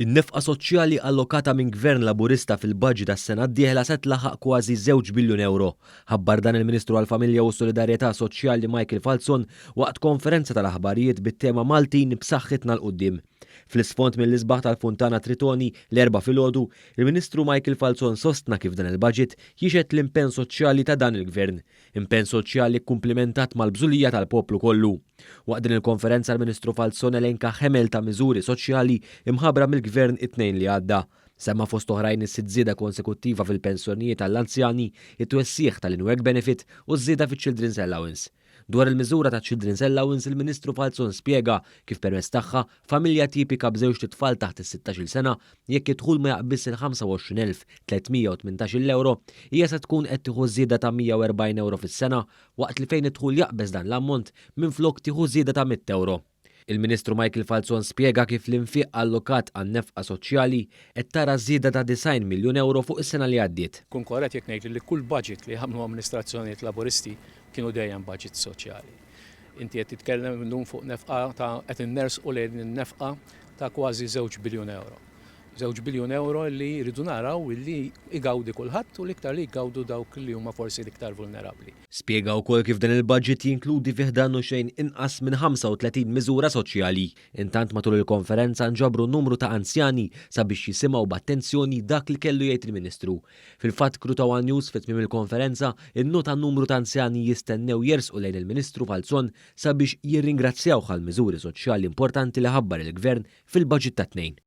In-nefqa soċjali allokata minn Gvern Laburista fil-baġit għas-sena d-dieħla se tlaħħaq kważi żewġ biljun ewro. Ħabbar dan il-Ministru għall-Familja u s-Solidarjetà Soċjali Michael Falzon waqt konferenza tal-aħbarijiet bit-tema Maltin b'saħħitna 'l quddiem. Fl-isfond mill-isbaħ tal-Funtana Tritoni l-Erbgħa filgħodu, il-Ministru Michael Falzon sostna kif dan il-baġit jixhed l-impenn soċjali ta' dan il-Gvern. Impenn soċjali kkumplimentat mal-bżulija tal-poplu kollu. Waqt din il-konferenza l-Ministru Falzon elenka ħemel ta' miżuri soċjali imħabbra mill-Gvern it-Tnejn li għadda. Semma fost oħrajn is-sitt żieda konsekuttiva fil-pensjonijiet għall-anzjani, it-twessigħ tal-in-work benefit u ż-żieda fiċ-children's allowance. Dwar il-miżura taċ-Children's Allowance il-Ministru Falzon spjega kif permezz tagħha familja tipika b'żewġt itfal taħt is-sittax-il sena jekk id-dħul ma jaqbiżx il-25,318 il-ewro hija se tkun qed tieħu żieda ta' 140 ewro fis-sena waqt li fejn id-dħul jaqbeż dan l-ammont minflok tieħu żieda ta' 100 ewro. Il-Ministru Michael Falzon spjega kif l-infiq allokat għan-nefqa soċjali qed tara żieda ta' 90 miljun ewro fuq is-sena li għaddiet. Nkun korrett jekk ngħid li kull budget li għamlu amministrazzjonijiet Laburisti kienu dejjem budgets soċjali. Inti qed titkellem illum fuq nefqa ta' qed innersqu lejn in-nefqa ta' kważi żewġ biljun ewro. Żewġ biljun ewro li rridu naraw li jgawdi kulħadd u l-iktar li jgawdu dawk li huma forsi l-iktar vulnerabbli. Spjega wkoll kif dan il-budget jinkludi fi ħdanu xejn inqas minn 35 miżura soċjali. Intant matul il-konferenza nġabru numru ta' anzjani sabiex jisimgħu b'attenzjoni dak li kellu jgħid il-Ministru. Fil-fatt crew ta' one News fi tmiem il-konferenza innota numru ta' anzjani jistennew jersqu lejn il-Ministru Falzon sabiex jirringrazzjawh għall-miżuri soċjali importanti li ħabbar il-Gvern fil-budget tat-Tnejn.